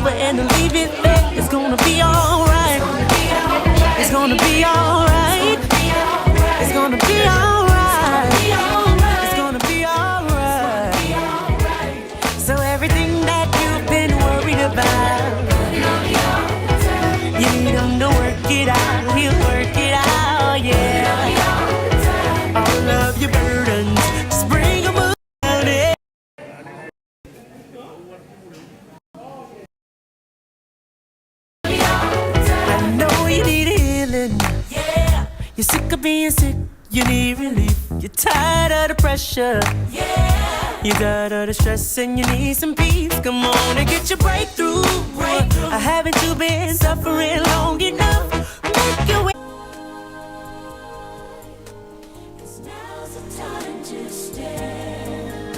over and leave it there. It's gonna be alright. It's gonna be alright. It's gonna be alright. It's gonna be alright. So everything that you've been worried about, you need him to work it out. He'll work it out, yeah. All of your burdens, just bring 'em on in. I know you need healing. Yeah. You're sick of being sick. You need relief. You're tired of the pressure. Yeah. You're tired of the stress and you need some peace. Come on and get your breakthrough. Haven't you been suffering long enough? Make your way. 'Cause now's the time to stand.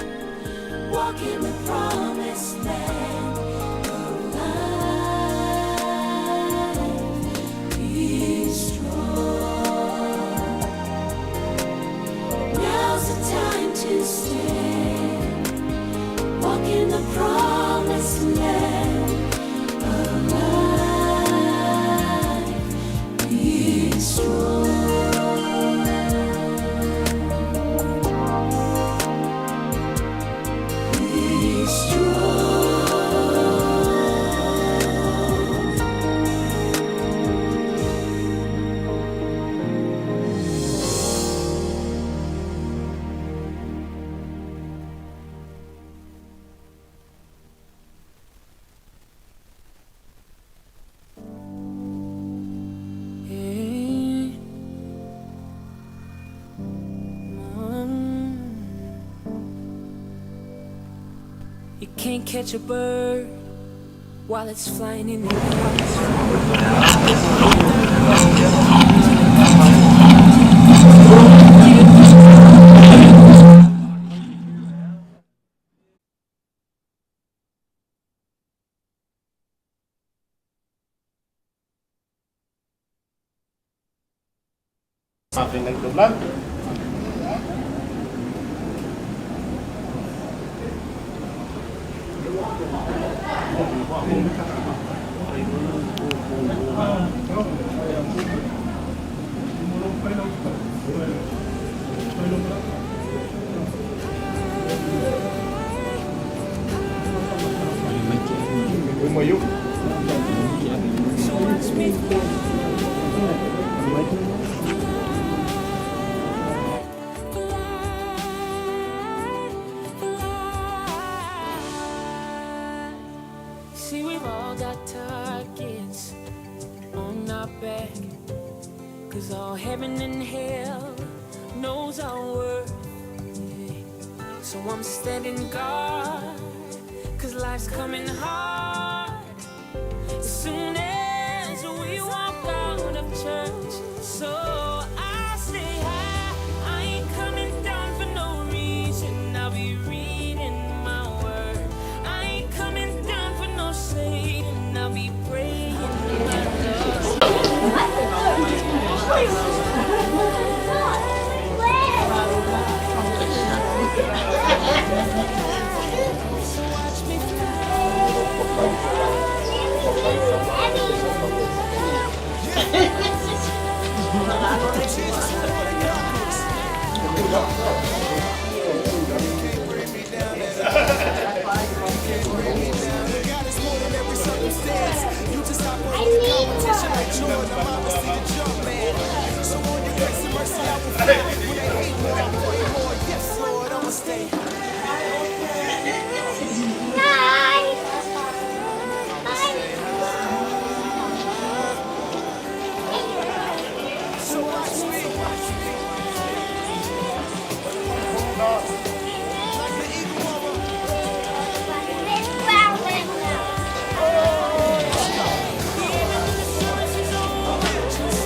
Walk in the promised land. Alive, be strong. Now's the time to stand. Walk in the promised land. Alive, be strong. Be strong. You can't catch a bird while it's flying in the air. Aking nag-vlog. Umayo. So watch me fly, fly. See, we've all got targets on our back. 'Cause all heaven and hell knows our worth. Yeah. So I'm standing guard. 'Cause life's coming hard. As soon as we walk out of church. So I stay high. I ain't coming down for no reason. I'll be reading my word. I ain't coming down for no Satan. I'll be praying my Lord. So watch me fly. Even when the service is over, just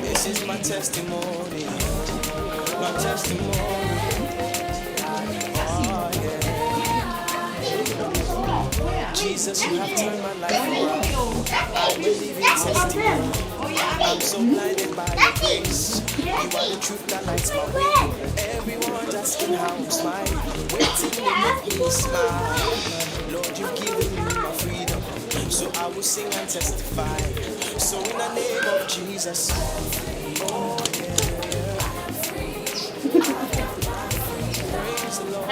This is my testimony. My testimony. Oh, yeah. Jesus, you have turned my life around. I'm a living testimony. I'm so blinded by your grace. You are the truth that lights my way. Everyone's asking how I'm smiling. Waiting to make me smile. Lord, you've given me my freedom. So I will sing and testify. So in the name of Jesus. Oh yeah. Praise the Lord.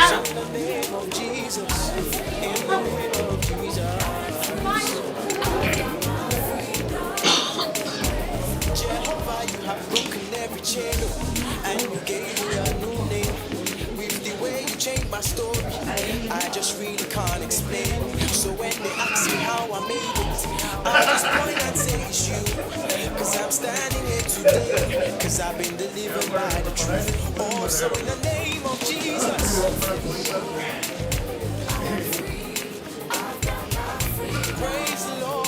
So in the name of Jesus. In the name of Jesus. Jehovah, you have broken every chain, oh, and you gave me a new name. With the way you changed my story, I just really can't explain. So when they ask me how I made it, I just point and say it's you. Cause I'm standing here today, cause I've been delivered by the truth. Oh, so in the name of Jesus. Praise the Lord.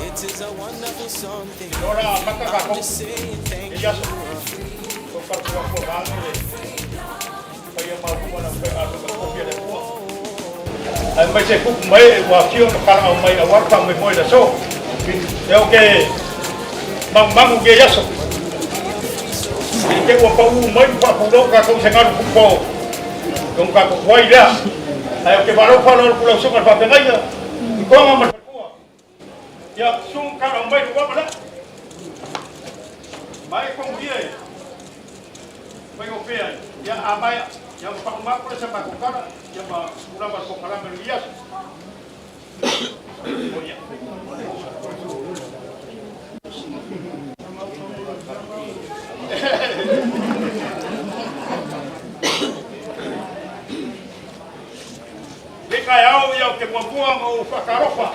It is a wonderful something. I'm just saying thank you. Aemaise kupu mai e ua afio ma kalaau mai auā le faamoemoe i le aso. E o ke magumagu i kēia aso. I te ua paʻū mai ma faafoulou kākou i se galu kupu o lona kākou tuai lea. Ae o ke faalogo faaaloalo ku lau susuga i le faafeagaiga i Toga ma le faletua. Ia susu kalaau mai le uama lea. Mai kogu ia e faigofie ai. Ia a maea, ia ua faauma atu lea sa matou tala, ia ma tulaga o le polokalame o lenei aso. O ia. Nei taeao ia o te muamua ma ou faatalofa.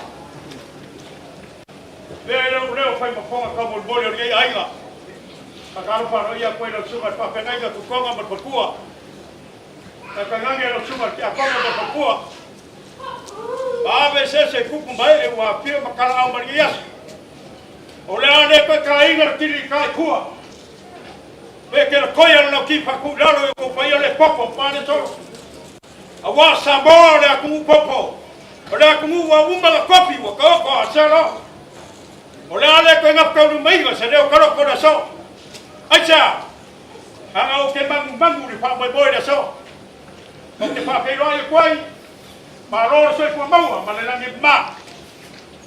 Mea e lou leo fai ma fofoga taumolimoli o lenei aiga. Faatalofa aloaia atu ai lau susuga i le faafeagaiga Tutoga ma le faletua. Taitainane lau susuga i le Tiakono ma le faletua. Ma ave eseese i kupu ma ee ua afio ma kalaau mai lenei aso. O le a le toe taina le tili i taikua. Me ke la koia le lau ki whaku i lalo i o kou paia le popo ma le solo. Aua Samoa o le atunuu popo, o le atunuu ua uma le kopi ua taoto a selo. O le a le toe gafataulimaina se leo kaloko i le aso. Aisea? Ana ou te manumanu i le faamoemoe i le aso. Ou te faafeiloai atu ai, malo le soifua maua ma le lagi e mama.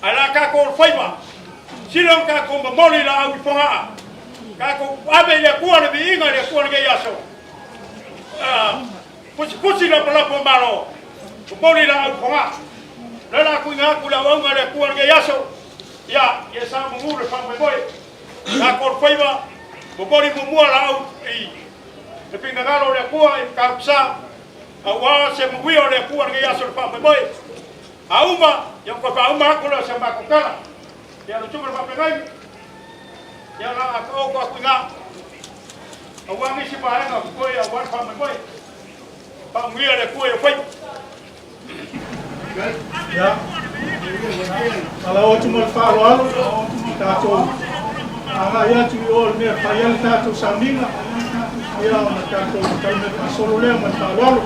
Ae la tatou o le faiva, sili ona tatou momoli laau i Fogaa, tatou ave i le Atua le viiga i le Atua i lenei aso. Pusipusi lapalapa o Malo, momoli laau i Fogaa. O lea o le a tuuina atu i le auauna a le Atua i lenei aso, ia, ia saogalemu le faamoemoe. Tatou o le faiva, momoli muamua laau i le finagalo o le Atua i Matautu-Sa, aua se manuia o le Atua i lenei aso i le faamoemoe. A uma, ia ona toe faauma atu lea o se matou tala. Ia lau Susuga i le Faafeagaiga, ia o le a taoto atu i ina, aua nisi vaega o totoe aua le faamoemoe. Faamanuia le Atua i ou faiva. Ia, valaau atu ma le faaaloalo, tatou agai atu i o i le mea e fai ai le tatou sauniga, ia ona tatou talimea faasolo lea ma le faaaloalo.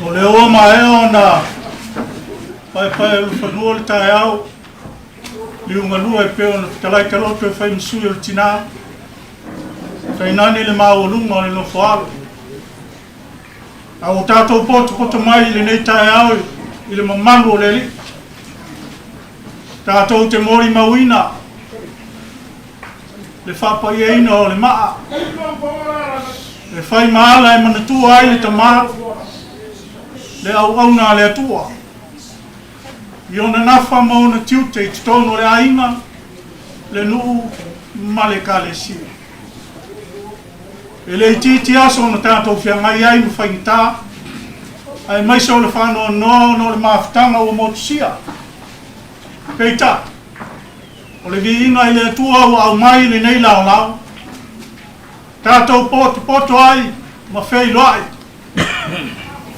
O lea ua maea ona paepaeulufanua le taeao liugalua e pei ona fetalai taloto e fai ma sui o le tina, tainane le maualuga o le nofoalo. A ua tatou potopoto mai i lenei taeao i le mamalu o le Alii, tatou te molimauina le faapaiaina o le maa, e fai ma ala e manatua ai le tamā, le auauna a le Atua, i ona nafa ma ona tiute i totonu o le aiga, le nuu ma le Ekalesia. E le itiiti aso na tatou feagai ai ma faigata, aemaise o le faanoanoa ona o le mafutaga ua motusia. Peitai, o le viiga i le Atua ua aumai i lenei laolao, tatou potopoto ai ma feiloai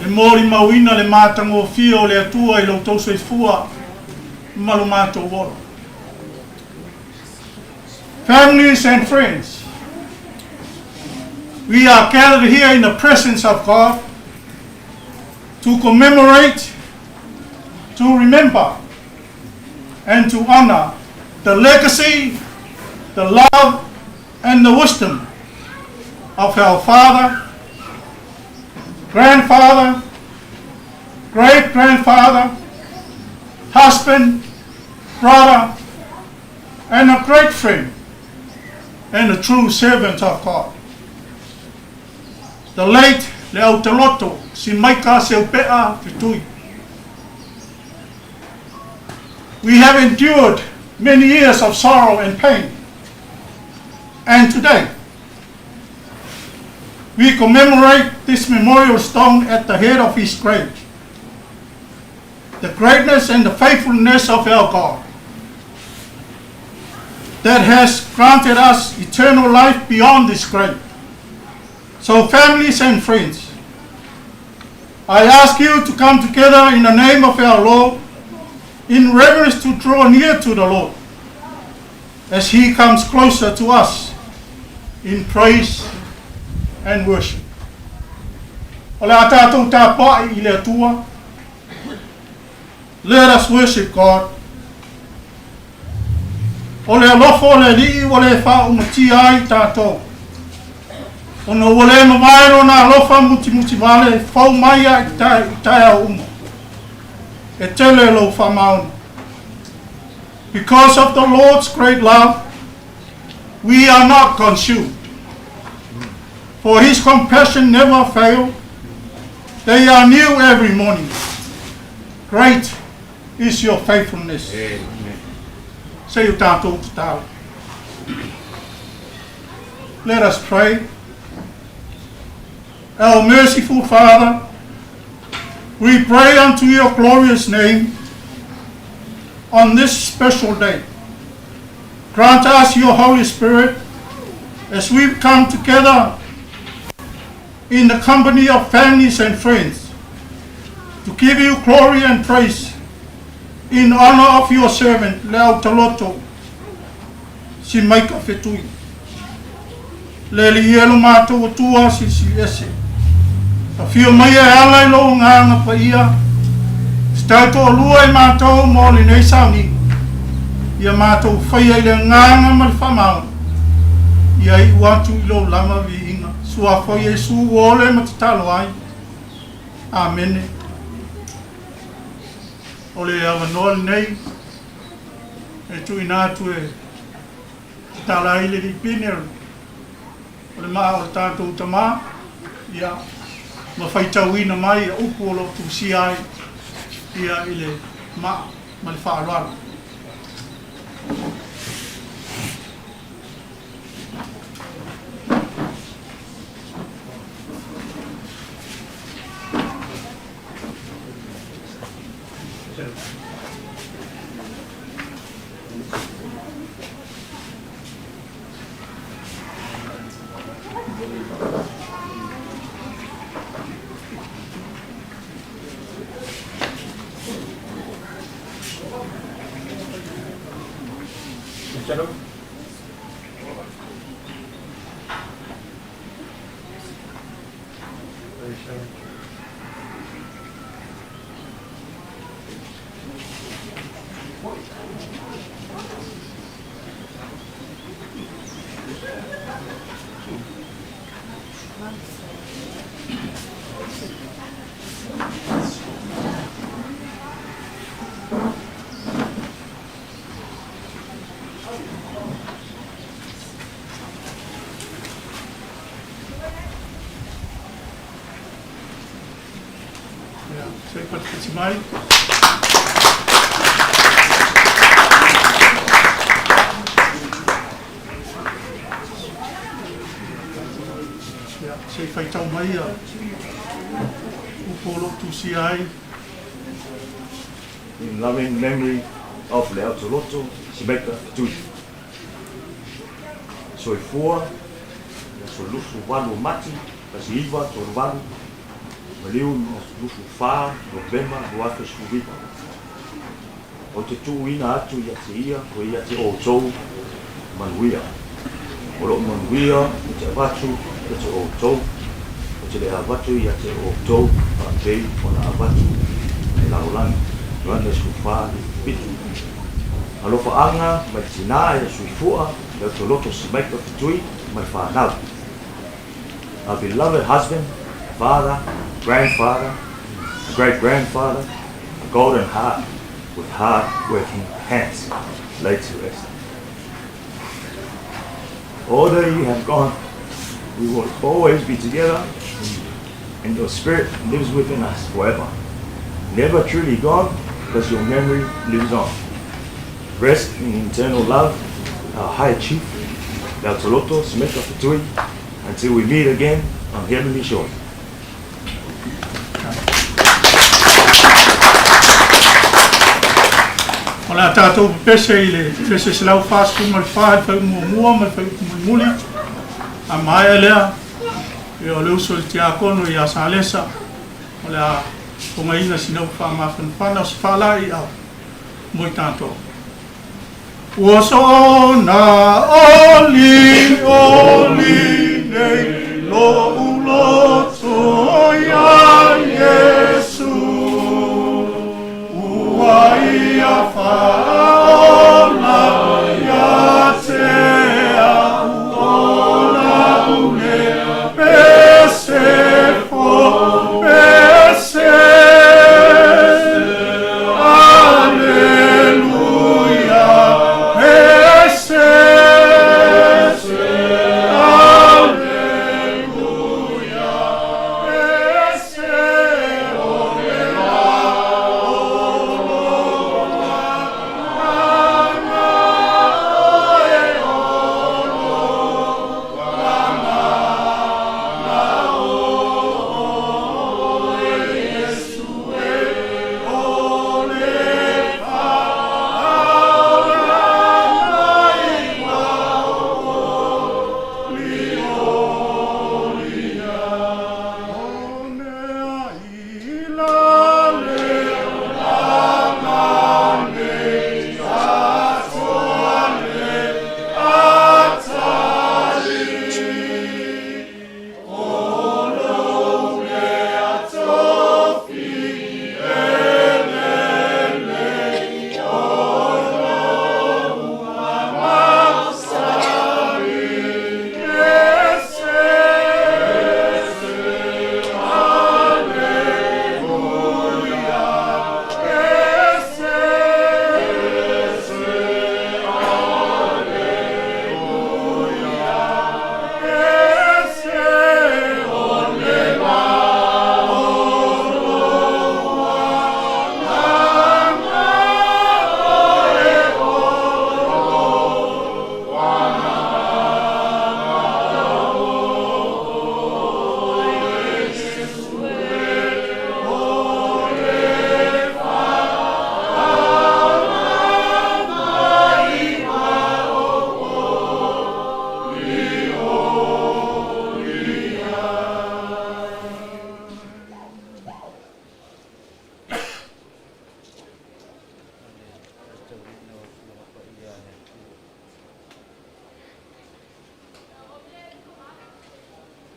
e molimauina le matagofie o le Atua i lo outou soifua ma lo matou ola. Families and friends, we are gathered here in the presence of God to commemorate, to remember, and to honor the legacy, the love, and the wisdom of our father, grandfather, great-grandfather, husband, brother, and a great friend, and a true servant of God. The late Leautaloto Simaika Seupea Fetui. We have endured many years of sorrow and pain. And today, we commemorate this memorial stone at the head of his grave. The greatness and the faithfulness of our God that has granted us eternal life beyond this grave. So families and friends, I ask you to come together in the name of our Lord, in reverence to draw near to the Lord, as he comes closer to us in praise and worship. O le a tātou tapuai i le Atua. Let us worship God. O le alofa o le Alii ua le faaumatia ai tātou. Ona ua le mavae lona alofa mutimuti vale fou mai a i taeao uma. E tele lou faamaoni. Because of the Lord's great love, we are not consumed. For his compassion never fail. They are new every morning. Great is your faithfulness. Se i o tātou tatalo. Let us pray. Our merciful Father, we pray unto your glorious name on this special day. Grant us your Holy Spirit as we come together in the company of families and friends to give you glory and praise in honor of your servant, Leautaloto Simaika Fetui. Le Alii e lo matou Atua Silisili Ese. Afio mai e ala i lou Agaga Paia, se taitoalua i matou mo lenei sauniga, ia matou faia i le agaga ma le faamaoni, ia iu atu i lou lava viiga. Suafa o Iesu ua ole ma tatalo ai. Amene. O le avanoa lenei e tuuina atu e tatala ai le lipine o le maa o le tatou tama, ia, ma faitauina mai upu o lo o tusia ai ia i le maa ma le faaaloalo. Ia, se i patipati mai. Ia, se i faitau mai ia upu o lo o tusia ai. In loving memory of Leautoloto Simaika Fetui. Soifua, i aso 28 o Mati, 1938, maliu 24 Novema 2019. Ou te tuuina atu ia te ia koe ia te outou manuia. O lou manuia ou te avatu ia te outou, ou te le avatu ia te outou faapei ona avatu e le lalolagi. Ioane 14, 7. Alofaaga mai le tinā ia Suifua, Leautoloto Simaika Fetui ma le fanau. Our beloved husband, father, grandfather, great grandfather, a golden heart with hard working hands, laid to rest. Although you have gone, we will always be together and your spirit lives within us forever. Never truly gone, because your memory lives on. Rest in eternal love, our High Chief, Leautoloto Semeta Fetui, until we meet again on heavenly shores. O le a tatou pepese i le pese 144 i le fuaiupu muamua ma le fuaiupu mulimuli. A maea lea, ia o le uso i le tiakono ia Salesa, o le a fogaina sina upu faamafanafana o se faalaeiau mo i tatou. Ua soona olioli nei lo'u loto iā Iesu, ua Ia faaola ia te a'u o la'u lea pese fou, pese, Aleluia, pese, Aleluia, pese, o le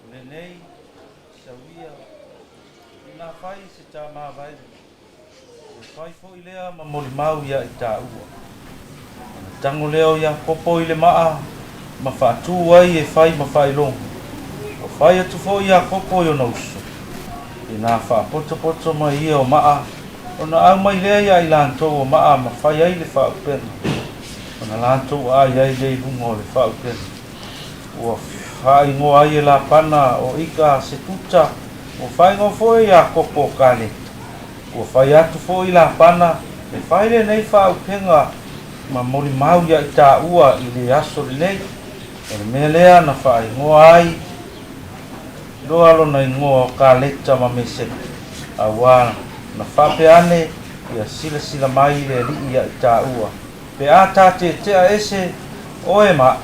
O lenei sauia ina fai se tamāvae, ua fai foi lea ma molimau iā i tāua. Ona tago lea o Iakopo i le maa ma faatū ai e fai ma faailoga. Ua fai atu foi Iakopo i ona uso, Ina faapotopoto mai ia o maa, ona aumai lea iā i latou o maa ma fai ai le faaupega, ona latou aai ai lea i luga o le faaupega. Ua faaigoa ai e Lapana o Ika Setuta, ua faaigoa foi e Iakopo o Kaleta. Ua fai atu foi Lapana e fai lenei faaupega ma molimau ia i tāua i le aso lenei. O le mea lea na faaigoa ai loa lona igoa o Kaleta ma Meseka, auā na faapea ane ia silasila mai le Alii ia i tāua. Pe a tā tetea ese oe ma a'u,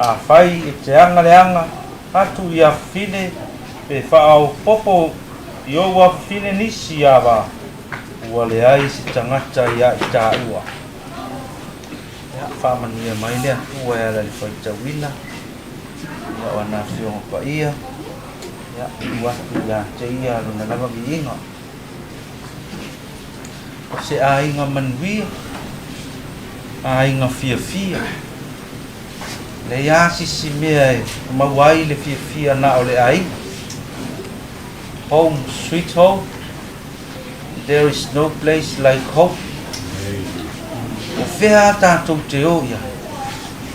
afai e te aga le aga atu i afafine, pe faaopopo i ou afafine nisi ava, ua leai se tagata ia i tāua. Ia, faamanuia mai le Atua e ala i le faitauina, ia o ana Afioga Paia, ia, tuu atu ia te ia lona lava viiga. O se aiga manuia, aiga fiafia. Leai lava sisi mea e maua ai le fiafia na o le aiga. Home sweet home, there is no place like home. O fea a tatou te o i ai,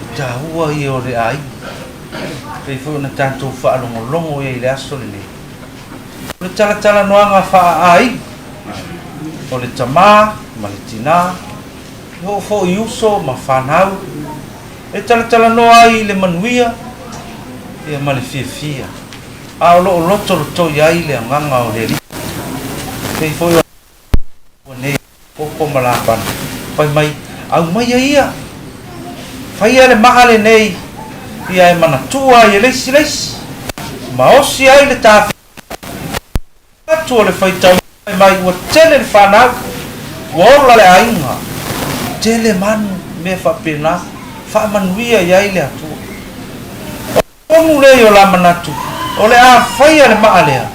o taua ia o le aiga. Pei foi ona tatou faalogologo i ai i le aso lenei. O le talatalanoaga faa-aiga, o le tamā ma le tinā, e oo foi i uso ma fanau, e talatalanoa ai i le manuia ia ma le fiafia, a o lo o lotolotoi ai le agaga o le Alii. E pei foi ona Ua nei Koko ma Lapana, fai mai, Aumaia ia, faia le maa lenei ia e manatua ai e le isi le isi, ma osi ai le tafiga atu o le faitauina fai mai ua tele le fanau, ua ola le aiga, tele manu, mea faapena, faamanuia i ai le Atua. Tonu lea i o la manatu, o le a faia le maa lea,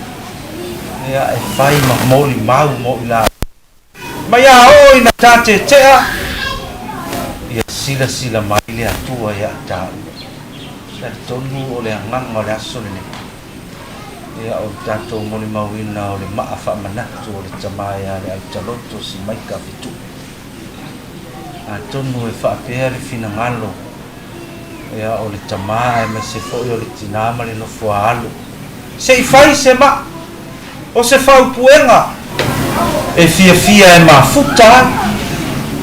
ia e fai ma molimau mo i latou. Mai a oo ina tatetea, ia silasila mai le Atua ia taua. Talitonu o le agaga o le aso lenei, ia o le tatou molimauina o le maa faamanatu o le tama ia le autaloto si Maika Fetu'i. Atonu e faapea le finagalo Ia, o le tamā aemaise foi o le tinā ma le nofoa-alu. Se i fai se maa, o se faaupuega e fiafia e mafuta ai,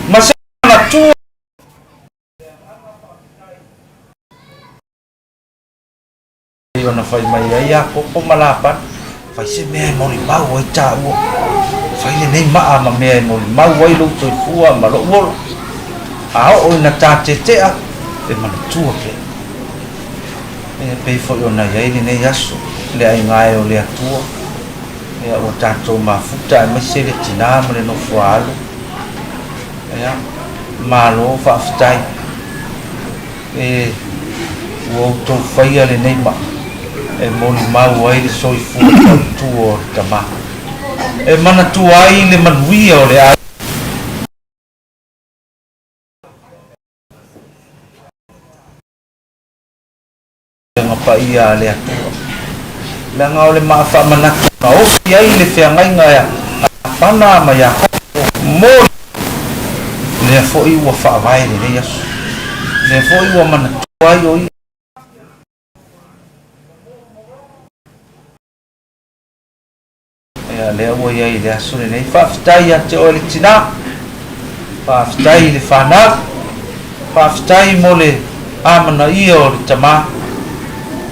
ma se manatua. Pei ona fai mai ai Iakopo ma Lapana, Fai se mea e molimau ai tāua. Fai lenei maa ma mea e molimau ai lou soifua ma lou ola. A oo ina tātetea, e manatua pea. E pei foi ona i ai lenei aso, le aiga e o le Atua, ia ua tatou mafuta aemaise le tinā ma le nofoa-alo. Ia, malo faafetai. E, ua outou faia lenei maa e molimau ai le soifua tautua o le Tama, e manatua ai le manuia o le aiga. Paia a le Atua. Leaga o le maa faamanatu na ofi ai le feagaiga a Lapana ma Iakopo mo lea foi ua faavae lenei aso. Lea foi ua manatua ai o ia. Ia, lea ua i ai i le aso lenei. Faafetai ia te oe le tinā. Faafetai i le fanau. Faafetai mo le amanaia o le tamā.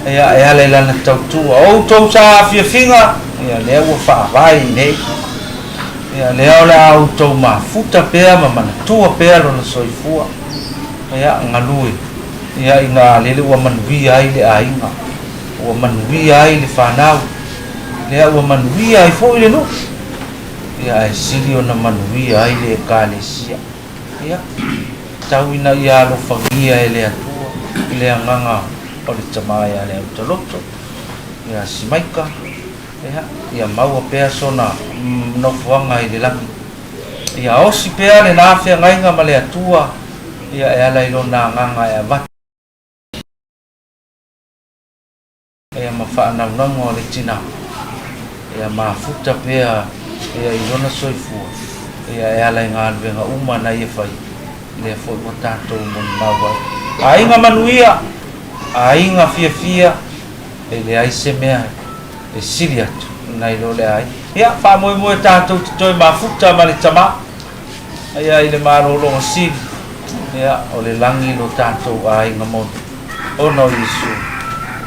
Ia, e ala i lana tautua. O outou saafiafiga, ia, lea ua faavae i inei. Ia, lea o le a outou mafuta pea ma manatua pea lona soifua. Ia, galue, ia, ina lele ua manuia ai le aiga. Ua manuia ai le fanau. Lea ua manuia ai foi le nuu, ia ae sili ona manuia ai le Ekalesia. Ia, tau ina ia alofagia e le Atua le agaga o le tama ia le autaloto, ia Simaika, ia, ia maua pea sona nofoaga i le lagi. Ia osi pea lena feagaiga ma le Atua, ia e ala i lona agaga e avatu. Ia ma faanaunauga o le tina, ia mafuta pea ia i lona soifua, ia e ala i galuega uma na ia fai, lea foi ua tatou molimau ai. Aiga manuia, aiga fiafia, e leai se mea e sili atu nai lo le aiga. Ia, faamoemoe tatou te toe mafuta ma le tama, ia i le malologa sili, ia o le lagi lo tatou aiga moni. Ona o Iesu.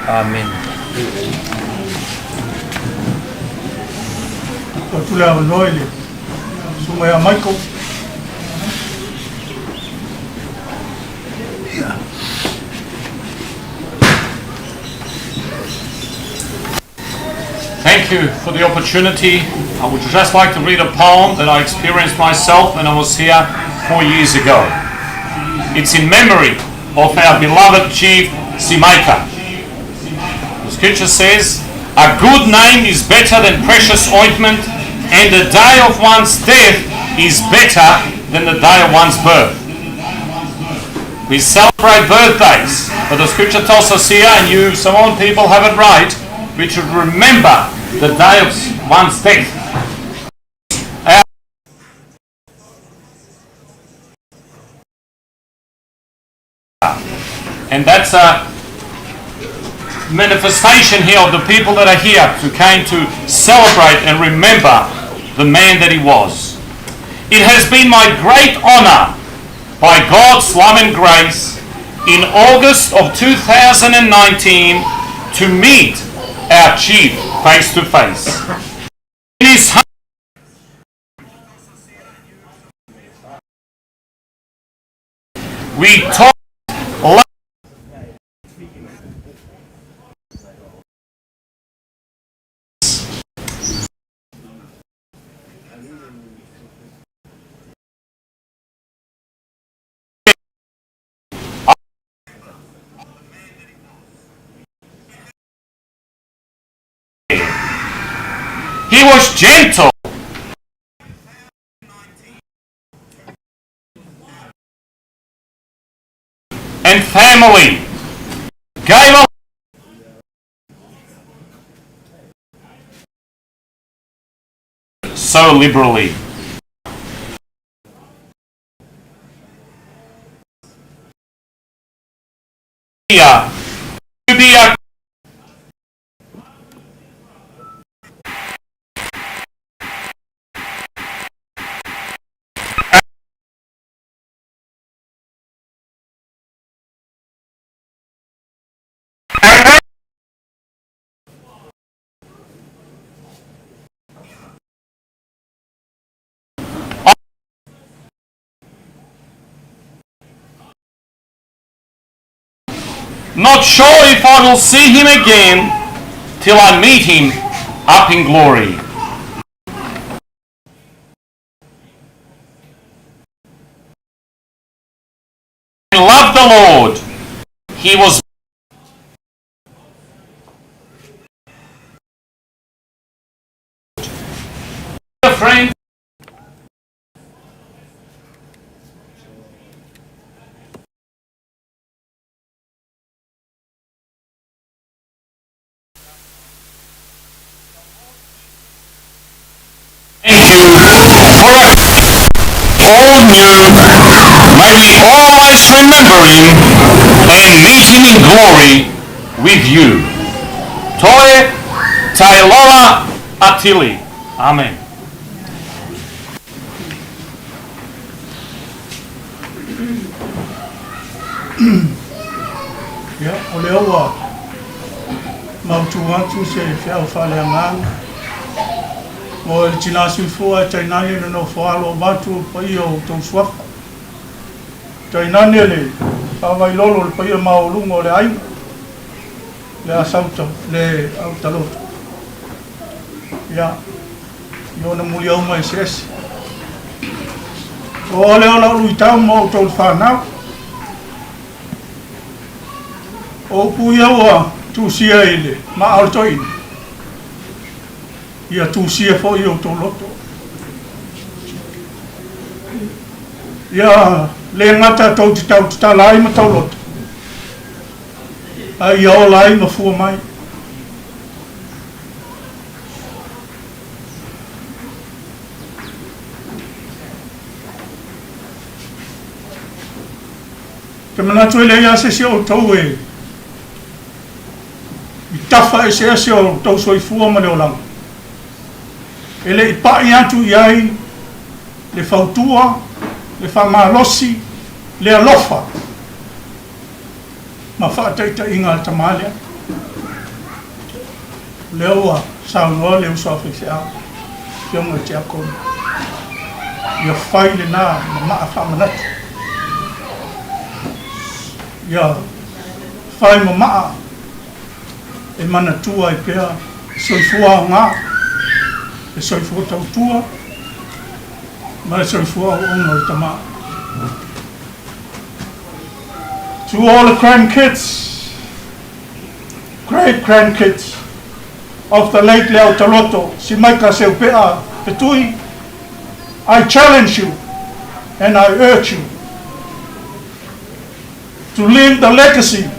Amene. Ua atu le avanoa i le Susuga ia Michael. Thank you for the opportunity. I would just like to read a poem that I experienced myself when I was here 4 years ago. It's in memory of our beloved chief Simaika. The scripture says, A good name is better than precious ointment, and the day of one's death is better than the day of one's birth. We celebrate birthdays, but the scripture tells us here, and you Samoan people have it right, we should remember the day of one's death. And that's a manifestation here of the people that are here who came to celebrate and remember the man that he was. It has been my great honor by God's love and grace in August of 2019 to meet our chief face to face. In his We talked He was gentle. And family gave a so liberally. To be a Not sure if I will see him again till I meet him up in glory. And love the Lord. He was a friend. Thank you for all new. May we always remember him and meet him in glory with you. Toe Tailoa Atili. Amen. Ia, o lea ua mautu atu se feau faaleagaga mo le tina soifua e tainane le nofo alo o vatu o le paia o outou suafa. Tainane le faavailolo o le paia maualuga o le aiga, le asauta, le autaloto. Ia, i ona muliauma eseese. O lea o lau luitau ma outou le fanau. O upu ia ua tusia i le maa o le toeaina, ia tusia foi i outou loto. Ia le gata tou te tau tatala ai ma tauloto, a ia ola ai ma fua mai. Te manatu e leai lava se isi o outou e i tafa eseese o outou soifua ma le olaga, e le i pa'i atu i ai le fautua, le faamalosi, le alofa ma faataitaiga a le tama lea. O lea ua saunoa le uso a faifeau, Afioga i le Tiakono, ia fai lena ma maa faamanatu, ia fai ma maa e manatua ai pea le soifua aoga, le soifua tautua ma le soifua auauna o le tama. To all the grandkids, great grandkids of the late Leautaloto Simaika Seupea Fetui, I challenge you and I urge you to leave the legacy,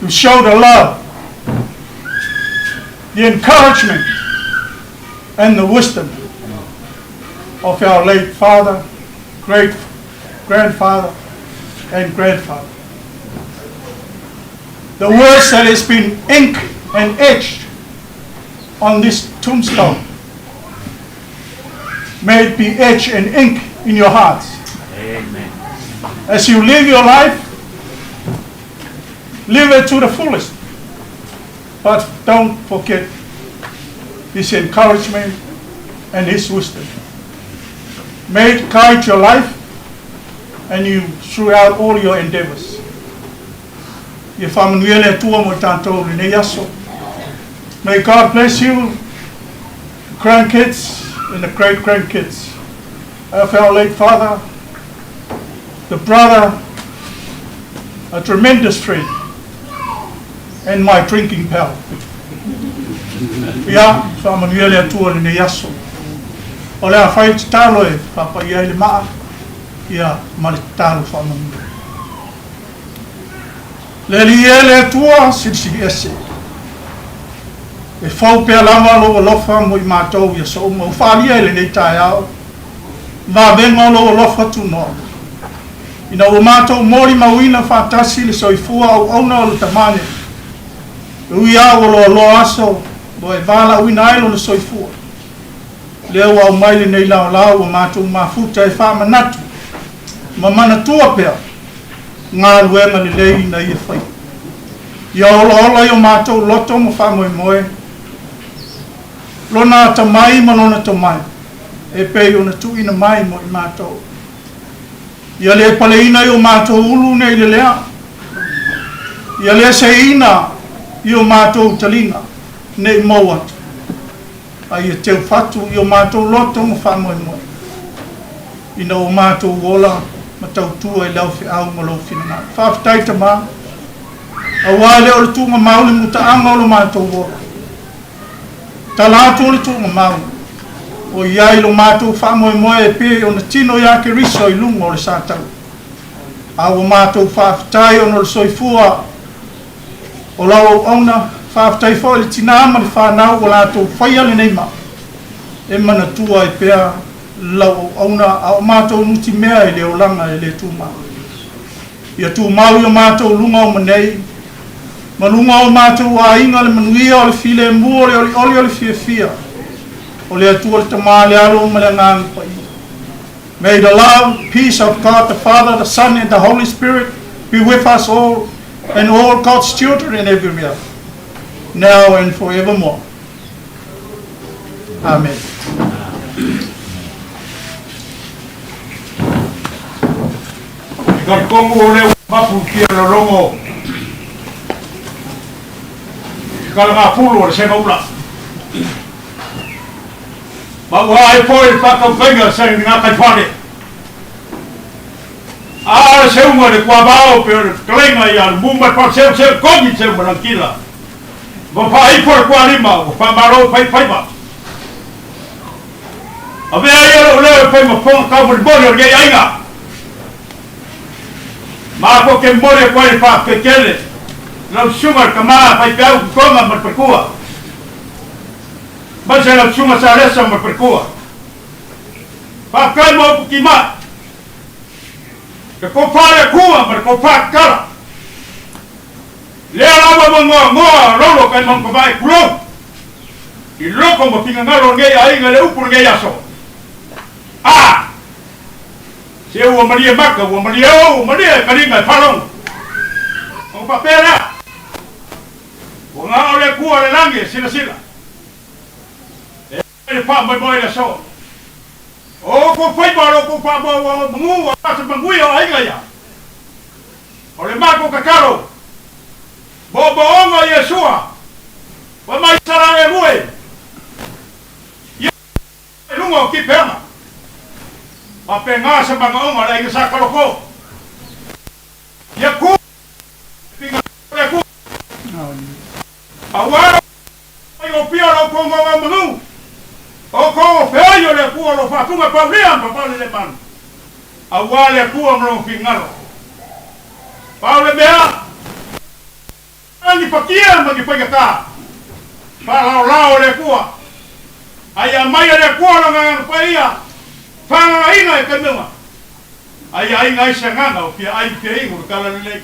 to show the love, the encouragement, and the wisdom of our late father, great grandfather, and grandfather. The words that has been inked and etched on this tombstone, may it be etched and ink in your hearts. Amen. As you live your life, live it to the fullest. But don't forget his encouragement and his wisdom. May it guide your life and you throughout all your endeavors. Ia faamanuia le Atua mo i tatou i lenei aso. May God bless you, the grandkids and the great grandkids of our late father, the brother, a tremendous friend, and my drinking pal. Ia, faamanuia le Atua i lenei aso. O le a fai le tatalo e faapaia ai le maa, ia, ma le tatalo faamanuia. Le Alii e, le Atua Silisili Ese, e fou pea lava lou alofa mo i matou i aso uma, ua faaalia i lenei taeao vavega o lou alofa tunoa, ina ua matou molimauina faatasi le soifua auauna o le tama nei, e ui lava ua loaloa aso ua e valaauina ai lona soifua, lea ua aumai lenei laolao ua matou mafuta e faamanatu ma manatua pea galuega lelei na ia faia. Ia olaola i o matou loto ma faamoemoe, lona atamai ma lona tomai e pei ona tuuina mai mo i matou. Ia le paleina i o matou ulu nei le lea, ia le seiina i o matou taliga nei maua atu, a ia teufatu i o matou loto ma faamoemoe, ina ua matou ola ma tautua i lau feau ma lou finagalo. Faafetai Tama, auā e le o le tuugamau le mutaaga o lo matou ola. Tala atu o le tuugamau, o i ai lo matou faamoemoe e pei ona tino iā Keriso i luga o le sataua. A ua matou faafetai ona o le soifua o lau auauna, faafetai foi i le tinā ma le fanau ua latou faia lenei maa e manatua ai pea lau auauna a o matou nutimea i le olaga e le tumau. Ia tumau i o matou luga o manei, ma luga o matou aiga le manuia o le filemu o le olioli o le fiafia o le Atua le Tama, le Alo ma le Agaga Paia. May the love, peace of God the Father, the Son and the Holy Spirit be with us all and all God's children in everywhere, now and forevermore. Amen. I ka komu o lea ua mapu kia lologo i ka lagafulu o le sega ula. Ma ua ai foi le faatautaiga sa i gata i fale. A le seuga le kuavao pe o le fetalaiga ia le mu ma le faaleseuseu kogi seu ma langila. Ua faaifo le kualima ua faamalo faifaiva. Avea ia lou leo e fai ma fofoga taumolimoli o lenei aiga. Ma ko ke momoli atu ai le faafetai tele i lau susuga le tama faifeau Tutoga ma le faletua, aemaise lau susuga Salesa ma le faletua. Faafetai mo upu timai, le tofa a le Atua ma le tofa tatala. Lea lava ua goagoa lolo kai maukavae tulou i loko ma finagalo o lenei aiga i le upu o lenei aso. A! Se ua malie maka, ua malie ou, ua malie kaliga e faalogo. Ona faapea lea, Ua gao le Atua o le lagi e silasila. E ai le faamoemoe i le aso. O outou faiva o lo outou faamoemoe manu aua se manuia o aiga ia. O le matou tatalo, moomooga o Iesua, fai mai Isaraelu e, ia i luga o Kipeona. Faapena se manaoga o le aiga sa Kaloko. Ia ku le finagalo o le Atua. Aua o faigofie o lo outou nonomanu, o outou o feoi o le Atua o lo o faafuga paulia ma faalelemanu, aua le Atua ma lona finagalo. Pau le mea, ni fatia ma ni faigata, faalaolao e le Atua, a ia aumaia e le Atua lona Agaga Paia, faagaga e taimeuga, a ia aiga ai se agaga o fia ai ma fia inu le talalelei.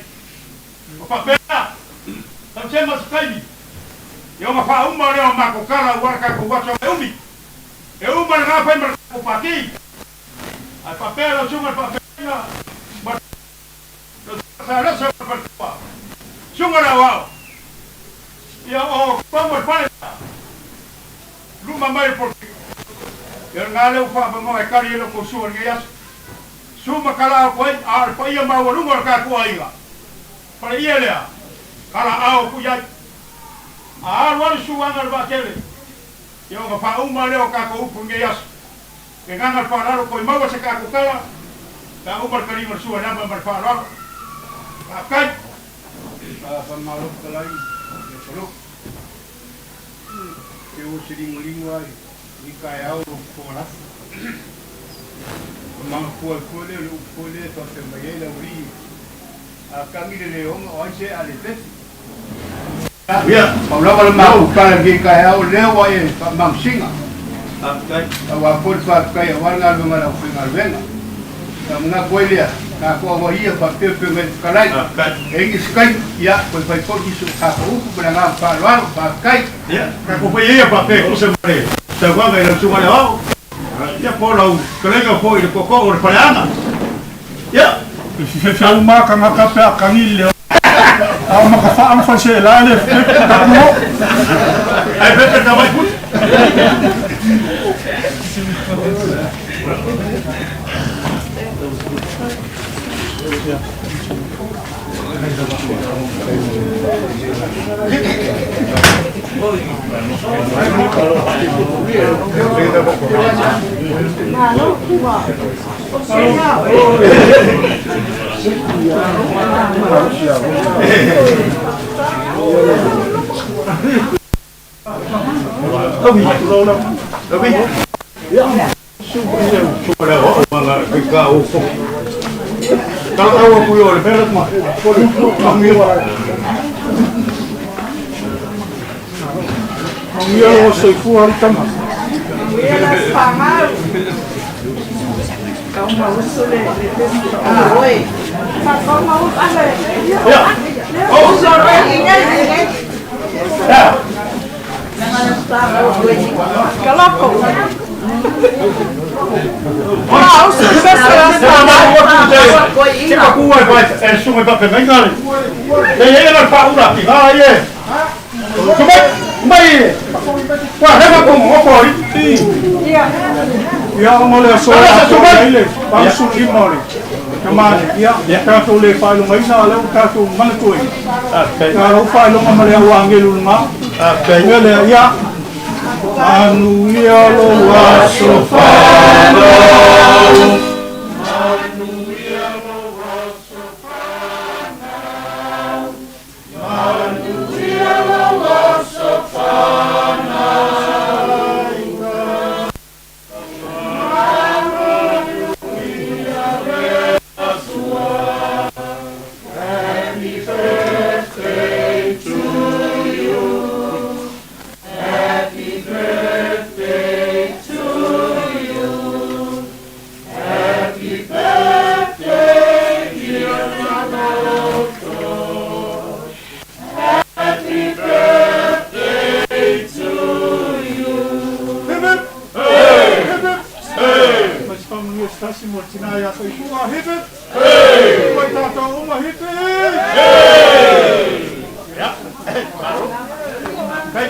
Ua faapea. Tau ma se taimi. Ia ona faauma lea o matou tala aua le tatou aso e umi. E uma lena fai ma le tatou pati. Ae faapea lau susuga i le faafeagaiga ma lau susuga Salesa ma le faletua, susuga i le aoao, ia o totonu o le fale lea, luma mai o le polokiki. Ia o lena lea ua faavanoa e tali ai la outou sua i lenei aso. Susu ma tala atu ai, a o le paia maualuga o le tatou aiga. Faleia lea, kala ao ku iai. A alu alu suaga o le vaatele, ia ona faauma lea o tatou upu i lenei aso. Ke gaga le faaaloalo toe maua se tatou tala, pe a uma le taliga o le sua i le ava ma le faaaloalo. Faafetai. Faamalo fetalai ia Talofa. Te ua se ligoligo ai i taeao lou fofoga lafo. Ua manatua ai foi lea o le upu foi lea e faapea mai ai le aualii, A tagi le leoga o ai se a le fefe. Pau lava le matou tala i lenei taeao, o lea ua e faamagasiga. Aua foi le faafetai aua le galuega a le aufaigaluega. Ona manatu ai lea, tatou auai ia faapea pei ona e fetalai. E i ai nisi taimi, ia, toe fai foi nisi o tatou upu ma le agaga faaaloalo. Faafetai. Ia, tatou fai ia faapea e tusa ma le saunoaga i lau Susuga i le Aoao, ia po o lau fetalaiga foi i le tootoo o le Faleaana. Ia. E fefe uma tagata pe a tagi le leo. A o Matafaa ma Faleseela e le fefe tatou o. Ae fefe ta vai puta. Manuia lou soifua le tama. Ia, ona o le aso e atoa ai le 85 o le tamane, ia, tatou le faailogaina, a o lea ua tatou manatuaina. A o lau faailoga ma le au agelu lena. Ia lea, ia, manuia lou aso fanau. Manuia lou aso fanau. Manuia lou aso fanau. Manuia le Atua. Happy birthday to you. Happy birthday to you. Happy birthday, dear Namoto. Happy birthday to you. Hip hip! Hip hip! Mai se faamanuia se tasi mo le tina ia soifua. Hip hip! Hip! Mai tatou uma. Hip hip! Ia, malo. Kai.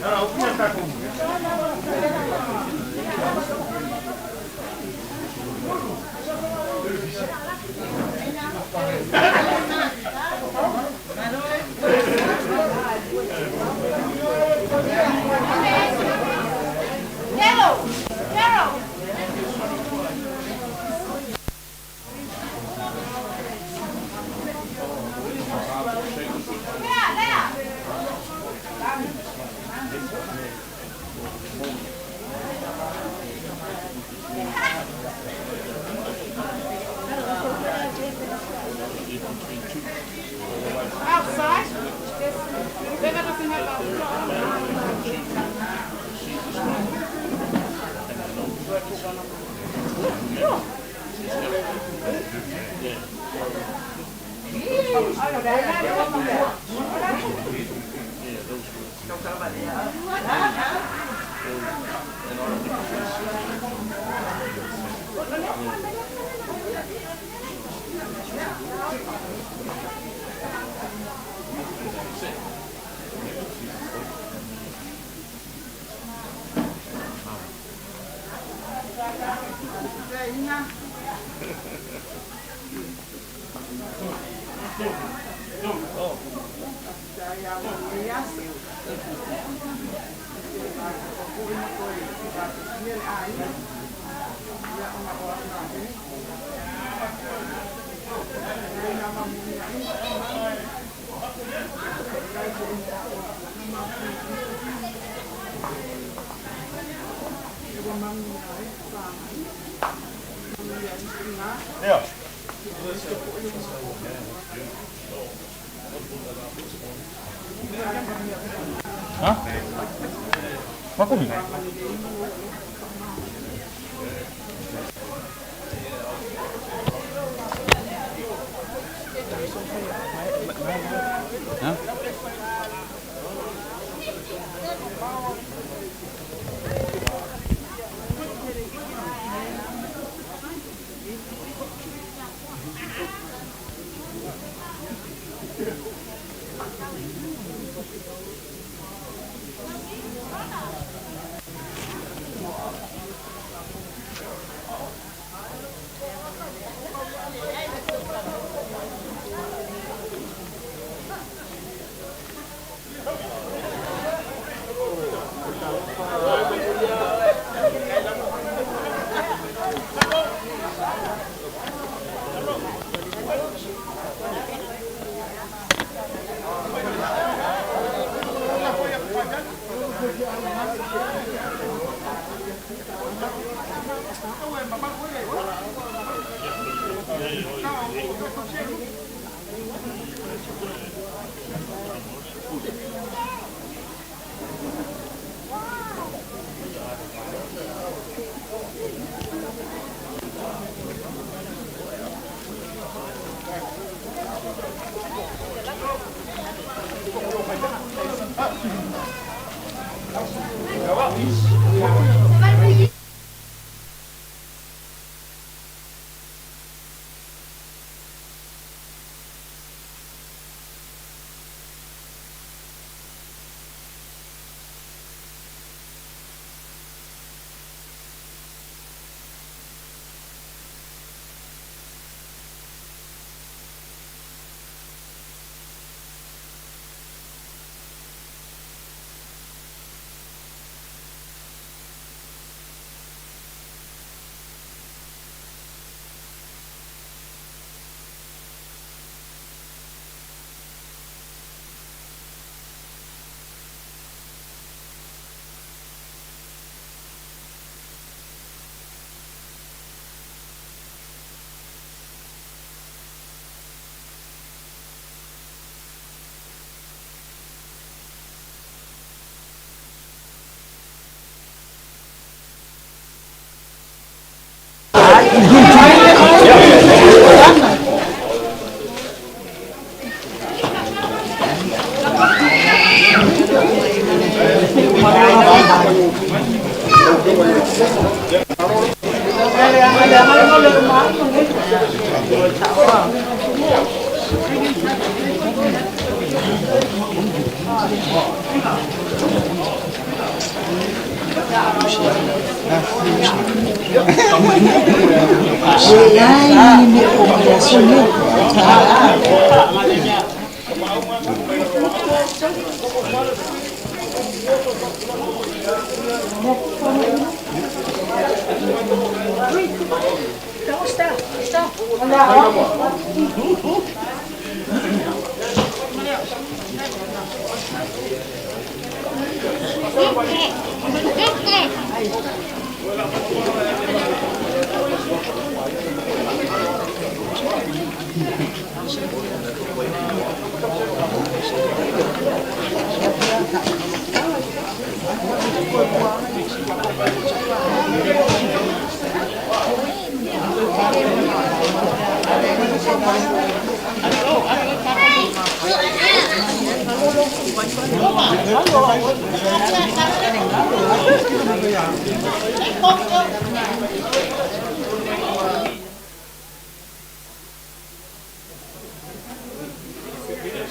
Ara, o kia tatou. Ia. Ha? Makumi. Ha?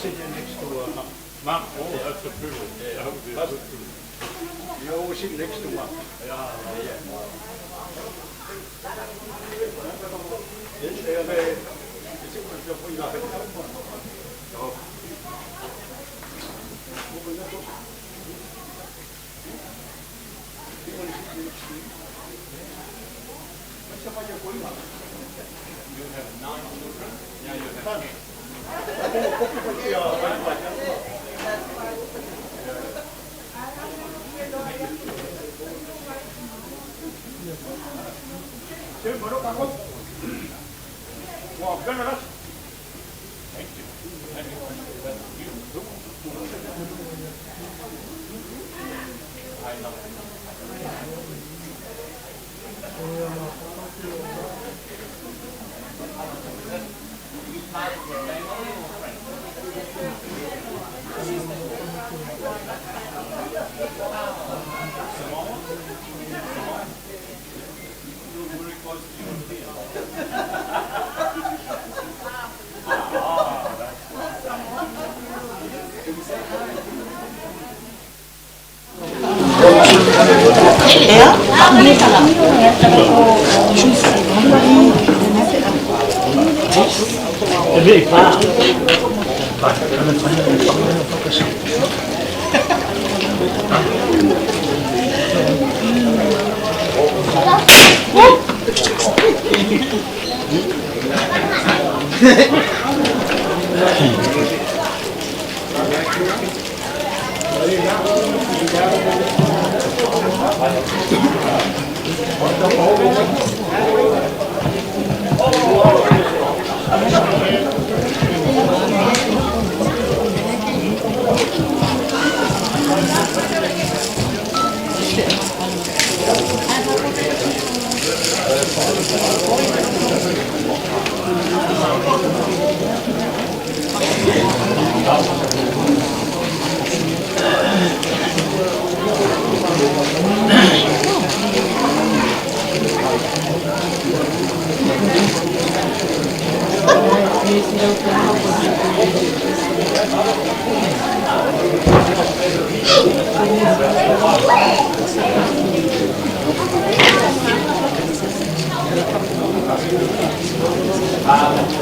Next to Mark. Oh, that's a privilege. That would be a good privilege. You're always sitting next to Mark. Yeah. You have 9 children? Now you have 10. Thank you. I know. You part of the family or friends? Samoa? Samoa? You're very close to European. Ah, that's